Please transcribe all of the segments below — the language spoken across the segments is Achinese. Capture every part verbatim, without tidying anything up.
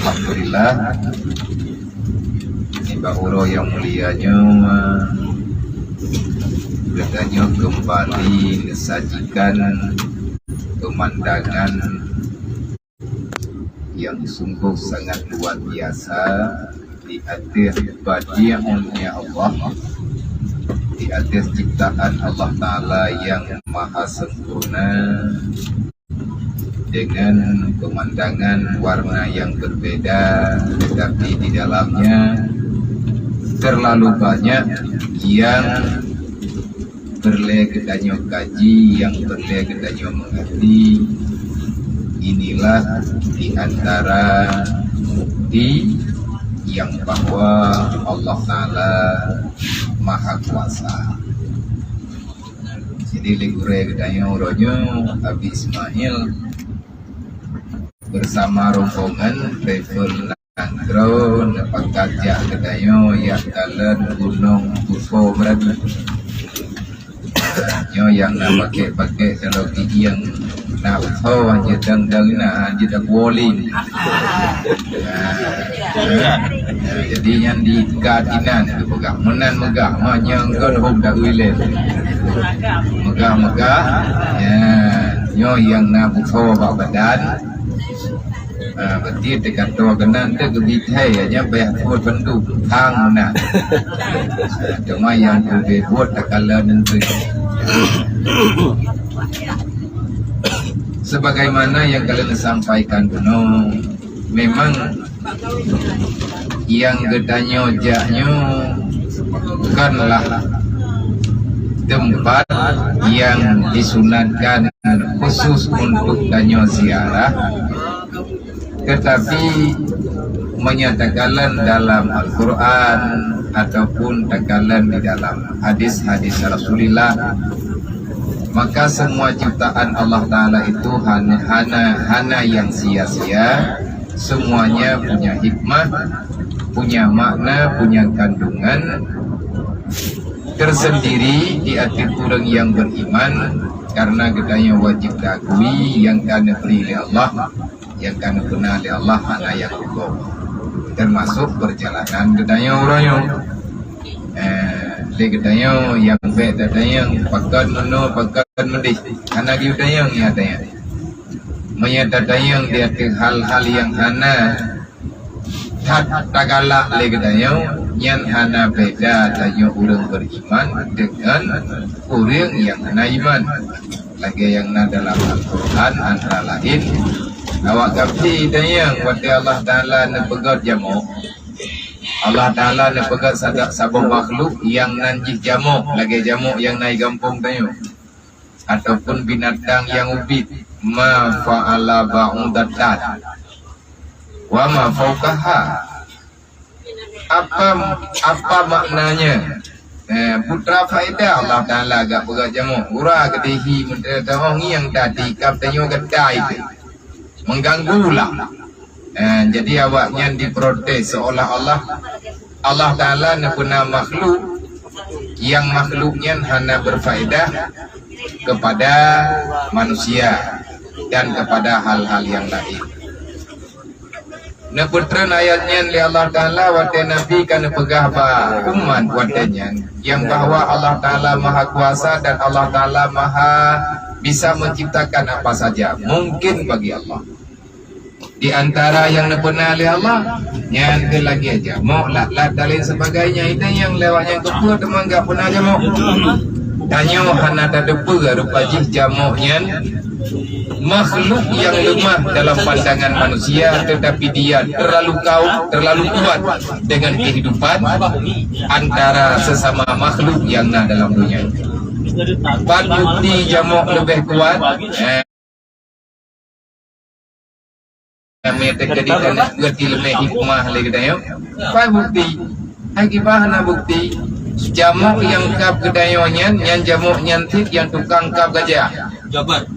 Alhamdulillah, nibak uroe nyang mulia nyoe, geutanyoe keumbali neusajikan peumandangan nyang sunggoh sangat luwa biasa di ateueh badi'un Allah, di ateueh ciptaan Allah Taala nyang maha sempurna, dengan peumandangan warna nyang berbeda, tetapi di dalamnya terlalu banyak nyang peureulée geutanyoe kaji, nyang peureulée geutanyoe mengerti. Inilah di antara bukti nyang bahwa Allah Taala Maha Kuasa. Jadi, lé gurée geutanyoe uroe nyoe, Abi Ismail bersama rombongan travel Nanggroe neupakat jak geutanyoe jak kalon Gunong Tuso Meurani. Nyoe nyang na pakek-pakek kalau gieng na uso jeuet dang-dang na jeuet dak bowling. Nah, nah, jadi nyan di ka inan geupeugah. Meunan meugah, ma nyang kon hom dak uilén. Meugah-meugah. Ya, nyoe nyang na uso bak badan. Ah, berarti teuka toh keunan teuh geubithai, hanya payah buet bandum hang meunan. Ah, teuma nyang geubri buet takalon neuteuh. Sebagaimana nyang ka lheueh sampaikan bunoe, memang nyang geutanyoe jak nyoe bukanlah tempat nyang disunatkan khusus untuk tanyoe ziarah, tetapi meunyoe takalon dalam Al-Quran ataupun takalon di dalam hadis-hadis Rasulullah, maka semua ciptaan Allah Taala itu hana, hana, hana yang sia-sia. Semuanya punya hikmah, punya makna, punya kandungan tersendiri di ateueh ureuëng nyang beriman, karena geutanyoe wajib takui nyang ka neubri lé Allah, nyang ka neupeuna lé Allah hana nyang rugoe, termasuk perjalanan geutanyoe uroe nyoe. Eh, lé geutanyoe nyang bék tatanyong pakon meunoe, pakon meudéh, hana geutanyong, ya tanyong. Meunyoe tatanyong di ateueh hal-hal nyang hana that tagalak lé geutanyoe, nyan hana beda tanyoe ureuëng beriman deungon ureuëng nyang hana iman. Lagée nyang na dalam Al-Quran, antara laén, awak kafé tanyong watée Allah Taala neupeugét jamok. Allah Taala neupeugét sada-, saboh makhluk nyang nan jih jamok, lagée jamok nyang na di gampông tanyoe, ataupun binatang nyang ubit, ma fa'ala ba'udatan wa ma fauqaha. Apa, apa maknanya? Eh, putra faedah Allah Taala gak peugah jamok. Gura keudeh hi menteri teuhong nyang tadi kap tanyoe gata itu. Mengganggu lah. Eh, jadi awak nyan diprotes seolah-olah Allah Taala neupeuna makhluk, nyang makhluk nyan hana berfaedah kepada manusia dan kepada hal-hal yang lain. Neupeutreun ayat nyan lé Allah Taala watée Nabi ka neupeugah bak umat watée nyan, nyang bahwa Allah Taala Maha Kuasa dan Allah Taala Maha bisa menciptakan apa saja, mungkin bagi Allah. Di antara nyang neupeuna lé Allah, nyan keuh lagée jamok, lat-lat dan lain sebagainya. Itu nyang lewat nyang keupeu teuma gak peuna jamok. Tanyoe hana tateupeue rupa jih jamok nyan makhluk yang lemah dalam pandangan manusia, tetapi dia terlalu kau, terlalu kuat dengan kehidupan antara sesama makhluk yang na dalam dunia. Ban bukti jamok lebih kuat, eh, Kami teukeudi keuneuk geuti leumeh hikmah lé geutanyoe. Pai bukti? Hai kiban hana bukti. Jamok nyang kab geutanyoe nyan, nyan jamok nyan cit nyang tukang kab gajah. Jawaban.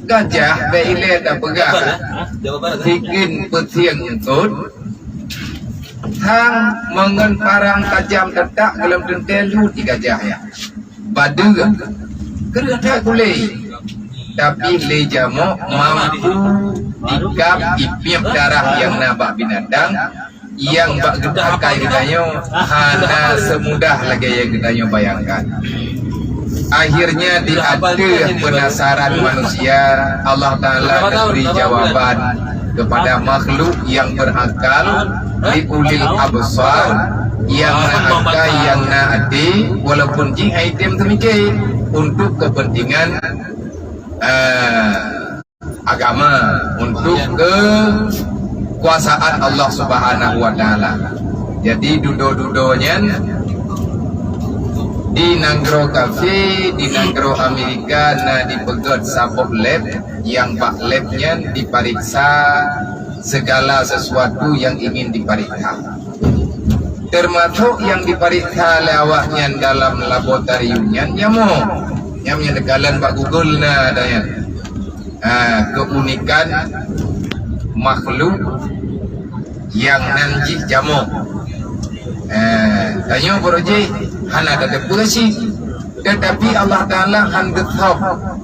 Gajah bèk ilèe tapeugah. Jawaban, eh? Jawaban, eh? Sikin peusieng eungkôt. Thang meungon parang tajam teutak gohlom teuntèe luet di gajah nyan. Badeue. Kreueh that kulé. Tapi lé jamok mampu Tikab ipiep darah nyang na bak binatang, nyang bak geupakai geutanyoe hana seumudah lagée nyang geutanyoe bayangkan. Akhirnya di ateueh peunasaran manusia, Allah Taala neubri jawaban keupada makhluk nyang beurakal, li ulil absar, nyang na akai, nyang na até, walaupun jih hai tem teumike untuk keupeuntengan, eh, agama, untuk keukuasaan Allah Subhanahu wa Taala. Jadi dudoe-dudoe nyan di nanggroe kafé, di nanggroe Amerika na dipeugét saboh lab, nyang bak lab nyan dipareksa segala sesuatu nyang ingin dipareksa. Teumasok nyang dipareksa lé awaknyan dalam laboratorium nyan jamok. Nyang nyan teukalon bak Google na ada nyan. Ha, keunikan makhluk nyang nan jih jamok. Ha, tanyoe baroe jih hana tateupeue cit. Tetapi Allah Taala han geuthok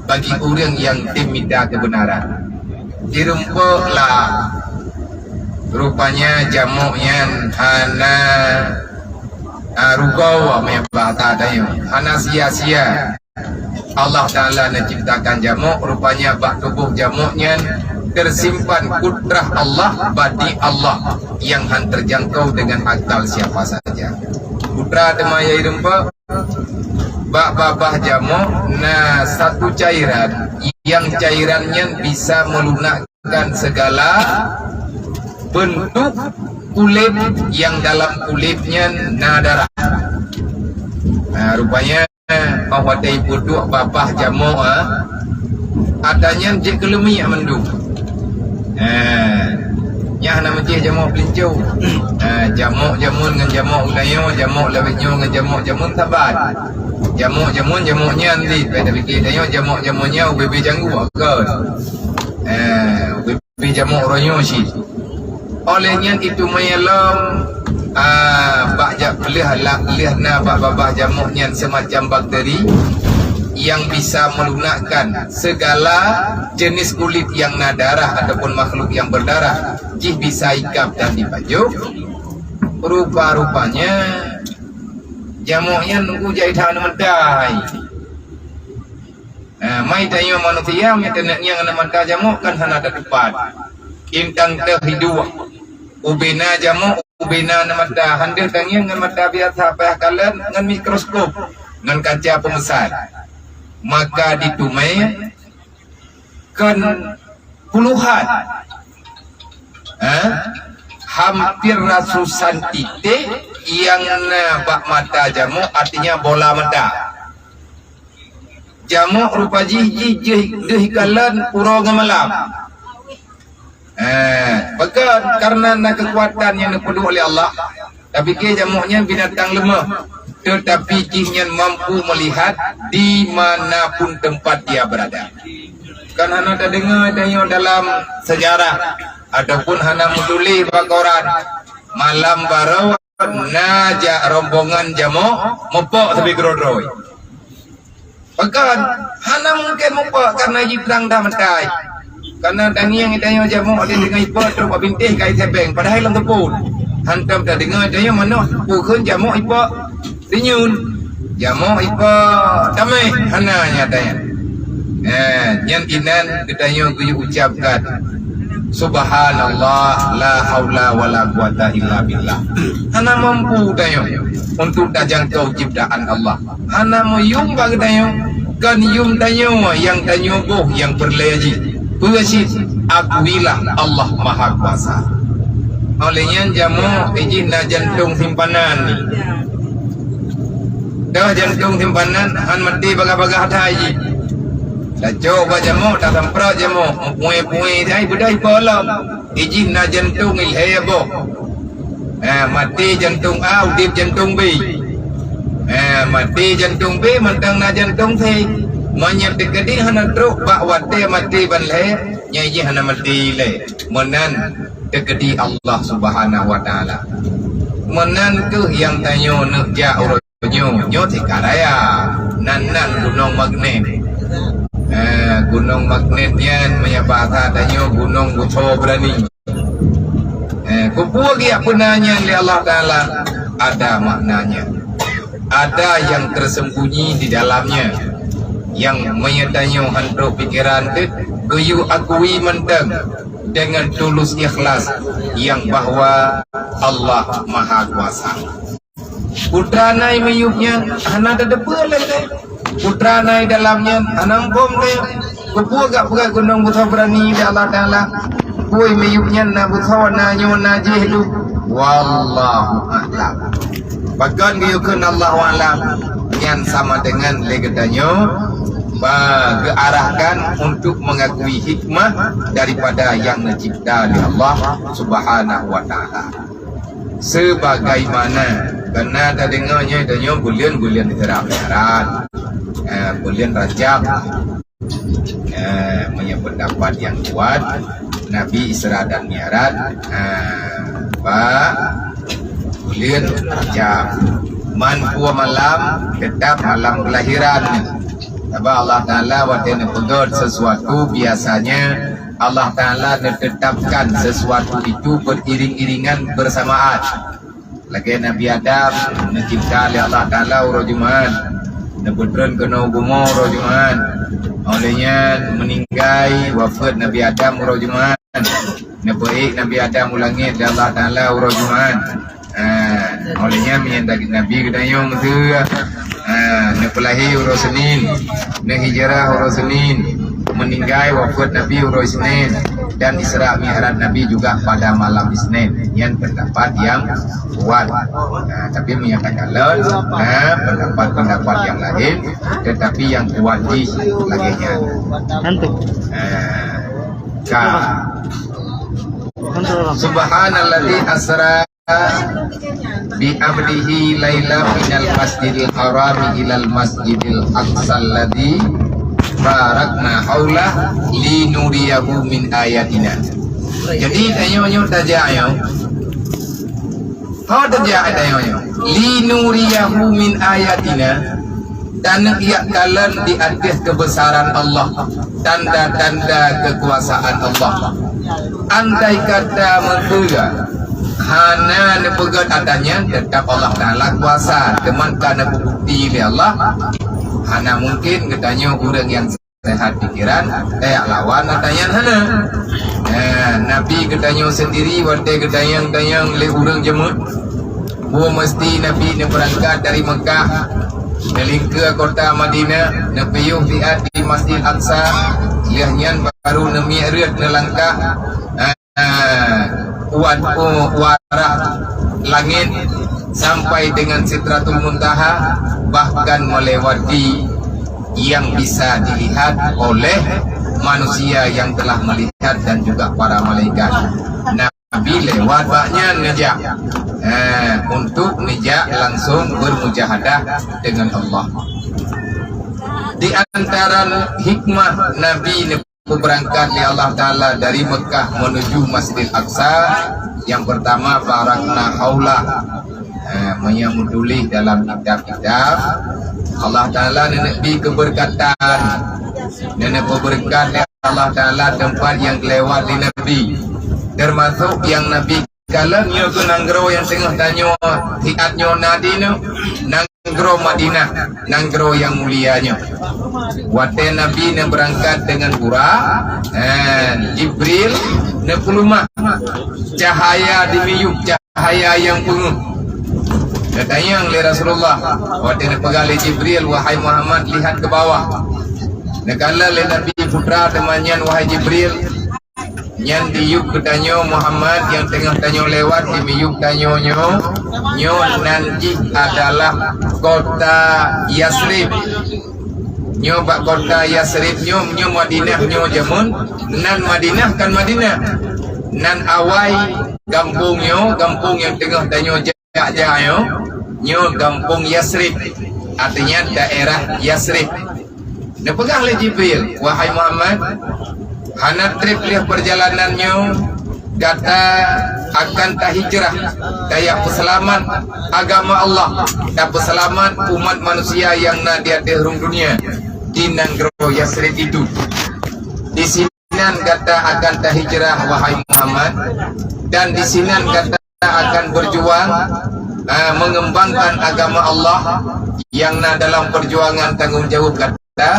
bagi ureuëng nyang tem mita keubeunaran. Direumpok lah. Rupanya jamok nyan hana, ah, rugoe, meuibarat tanyoe, hana sia-sia. Allah Taala neuciptakan jamok, rupanya bak tuboh jamok nyan teusimpan kudrah Allah, badi Allah nyang han teujangkau deungon akal siapa saja. Kudrah teuma ya ireumpok, bak babah jamok na satu cairan, nyang cairan nyan bisa melunak kan segala bentuk kulét nyang dalam kulét nyan na darah. Ha, rupanya, oh, watée ipeuduek babah jamok, ha, ata nyan jeuet keu leumiek mandum. Ha, nyan hana meucéh jamok peulinco. Ha, jamok jameun ngon jamok geutanyoe, jamok lawét nyoe ngon jamok jameun saban. Jamok jameun, jamok nyan di, pai tapike tanyoe jamok jameun nyan U B B Canggu, kon. Eh, U B B jamok uroe nyoe cit. Oleh nyan itu meulom, ah, bak jak lheueh la-, lheueh na bak babah jamok nyan semacam bakteri yang bisa melunakkan segala jenis kulit yang na darah ataupun makhluk yang berdarah, jih bisa ikab dan dipajoh. Rupa-rupanya jamok nyan nunggu jai that na meutai. Nah, mai tanyoe manusia, meuteuneuek nyang na mata jamok kan hana tatupat. Intan teuh hidup. Ubena jamok, ubena na mata, han deuh tangieng ngon mata biasa payah kalon ngon mikroskop, ngon kaca peumeusat. Maka ditumai kon puluhan, eh, hampir ratusan titik nyang na bak mata jamok, artinya bola mata. Jamok rupa jih, jih, jih deuh ikalon uroe ngon malam. Eh, pakon? Karena na keukuatan nyang neupeuduek lé Allah. Tapike jamok nyan binatang leumah, tetapi jih nyan mampu melihat di mana pun tempat dia berada. Kan hana tadeungoe tanyoe dalam sejarah ataupun hana meutuléh bak koran, malam baroe na jak rombongan jamok meupok sabe keudroe-droe. Pakon? Hana mungken meupok karena jiprang dah meutai. Karena tangieng tanyoe jamok di teungoh ipok trok bak bintéh ka isebeng, padahai lam teupon. Hantom tadeungoe tanyoe manok pukon jamok ipok denyun. Jamok ipok tameh, hana nyata nyan. Eh, nyan inan geutanyoe geuyue ucapkan, "Subhanallah, la haula wala quwata illa billah." Hana mampu tanyoe untuk tajangkau ciptaan Allah. Hana meuyum bak geutanyoe, kon yum tanyoe nyang tanyoe boh nyang peureulée jih. Peue cit, akuilah Allah Maha Kuasa. Oleh nyan jamok jih na jantong simpanan ni. Dah jantong simpanan han maté bagah-bagah atai jih. Tacok bak jamok, tasamprot jamok, meupué-pué jai beudai polom. Ijih na jantong ilhée boh. Ha, maté jantong A, udeb jantong B. Ha, maté jantong B, mantong na jantong C. Meunyoe teukeudi hana trok bak watée maté ban lhée, nyan jih hana maté lé. Meunan teukeudi Allah Subhanahu wa Taala. Meunan kheueh nyang tanyoe neuk jak uroe nyoe, nyoe tika raya, nan-nan gunong magnet. Eh, gunong magnet nyan meunyo bahasa tanyoe gunong buto beurani. Eh, keupeue geujak peuna nyan lé Allah Taala? Ada maknanya. Ada yang tersembunyi di dalamnya. Yang meunyo tanyoe han trok pikeran teuh, geuyue akui mantong dengan tulus ikhlas yang bahwa Allah Maha Kuasa. Putra nai miyueb nyan hana tateupeue lé teuh. Putra nai dalam nyan hana muphom teuh. Keupeue geujak peugah gunong buto beurani lé Allah Taala? Peue miyueb nyan na buto, na nyoe, na jih lom. Wallahu a'lam. Pakon geuyue kheun Allahu a'lam? Nyan sama dengan lé geutanyoe ba geuarahkan untuk mengakui hikmah daripada yang neucipta lé Allah Subhanahu wa Taala. Sebagaimana beuna tadeungoe nyoe, tanyoe buleuen-buleuen Isra Mi'raj, eh, buleuen Rajab. Eh, meunyoe pendapat yang kuat, Nabi Isra dan Mi'raj, eh, bak buleuen Rajab. Man pue malam, tetap malam kelahiran. Sabab Allah Taala watée neupeugét sesuatu, biasanya Allah Taala neutetapkan sesuatu itu beriring-iringan bersamaan. Lagée Nabi Adam neucipta lé Allah Taala uroe Jumat, neupeutreun keunoe bumoe uroe Jumat. Óh lheueh nyan meuninggai, wafeuet Nabi Adam uroe Jumat. Neupeuék Nabi Adam u langét lé Allah Taala uroe Jumat. Ah, óh lheueh nyan meunyan dagé Nabi geutanyoe meuteue. Ah, neupeulahé uroe Senin, neuhijrah uroe Senin, meuninggai wafeuet Nabi uroe Senin, dan Isra Mi'raj Nabi juga pada malam Isnin. Nyan pendapat yang kuat. Ah, tapi meunyan takalon, ah, pendapat-pendapat yang lain, tetapi yang kuat jih lagée nyan. Hantu. Ah, ka. Subhanalladzi asra bi abdihi laila minal masjidil harami ilal masjidil aqsa alladzi barakna haulah linuriyahu min ayatina. Jadi tanyoe nyoe tajak nyoe. Ho tajak tanyoe nyoe. Linuriyahu min ayatina. Dan neujak kalon di ateueh keubesaran Allah, tanda-tanda keukuasaan Allah. Andai kata meuteue hana neupeugét ata nyan, teutap Allah Taala kuasa, teuma ka neupeubukti lé Allah. Hana mungkin geutanyoe ureuëng nyang seuhat pikeran, tajak lawan ata nyan hana. Nah, Nabi geutanyoe seundiri watée geutanyong-tanyong lé ureuëng jeumeut, Boh meuseuti Nabi neubeurangkat dari Meukah, neulingkeu kota Madinah, neupiôh siat di Masjid Aqsa, lheueh nyan baru neumiet rhët neulangkah, ah, u, u arah langét sampai dengan Sidratul Muntaha, bahkan melewati yang bisa dilihat oleh manusia yang telah melihat dan juga para malaikat. Nah, Nabi lewat bak nyan neujak, eh, untuk neujak langsung bermujahadah dengan Allah. Di antara hikmah Nabi neubeurangkat lé Allah Taala dari Meukah menuju Masjidil Aqsa, yang pertama, barakna haulah. Eh, meunyoe meutuléh dalam kitab-kitab, Allah Taala neuneuk bi keubeureukat, neuneuk peubeureukat lé Allah Taala teumpat nyang geulewat lé Nabi, teumasok nyang Nabi kalon nyoe keuh nanggroe nyang teungoh tanyoe siat nyoe na dinoe, nanggroe Madinah, nanggroe nyang mulia nyoe. Watée Nabi neubeurangkat deungon Burak, eh, Jibril neupeulumah cahaya di miyueb, cahaya nyang peungeuh. Geutanyong lé Rasulullah, watée neupeugah lé Jibril, "Wahai Muhammad, lihat ke bawah." Neukalon lé Nabi putra teuma nyan, "Wahai Jibril, nyan di yueb geutanyoe Muhammad nyang teungoh tanyoe lewat di miyueb tanyoe nyoe, nyoe nan jih adalah kota Yasrib." Nyoe bak kota Yasrib nyoe, nyoe Madinah nyoe jameun, nan Madinah kon Madinah. Nan awai gampông nyoe, gampông nyang teungoh tanyoe jak-jak nyoe, nyoe gampông Yasrib, artinya daerah Yasrib. Neupeugah lé Jibril, "Wahai Muhammad, hana treb lheueh peurjalanan nyoe, gata akan tahijrah, tajak peuseulamat agama Allah, tapeuseulamat umat manusia nyang na di ateueh rhueng dunia. di nanggroe Yasrib itu. Di sinan gata akan tahijrah, wahai Muhammad, dan di sinan gata akan berjuang, eh, mengembangkan agama Allah yang na dalam perjuangan tanggung jawab gata.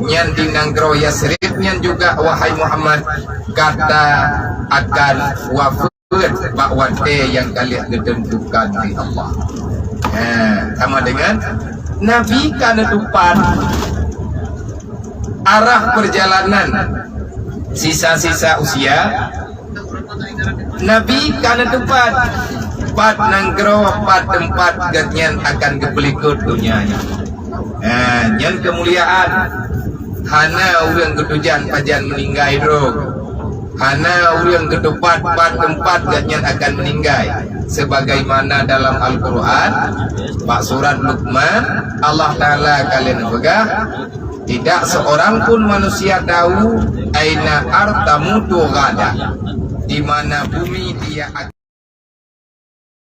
Nyan di nanggroe Yasrib nyan juga, wahai Muhammad, gata akan wafat bak watée nyang ka lheueh geuteuntukan lé Allah. Ha, sama dengan Nabi ka neutupat arah perjalanan sisa-sisa usia. Nabi ka neutupat pat nanggroe, pat teumpat gobnyan akan geupeulikot donya nyoe. Ha, nyan keumuliaan. Hana ureuëng geutujan pajan meuninggai droe. Hana ureuëng geutupat pat teumpat gobnyan akan meuninggai. Sebagaimana dalam Al-Quran, bak surat Luqman, Allah Taala ka lheueh neupeugah, "Tidak seorang pun manusia tahu aina ardh tamutu ghada, di mana bumi dia akan"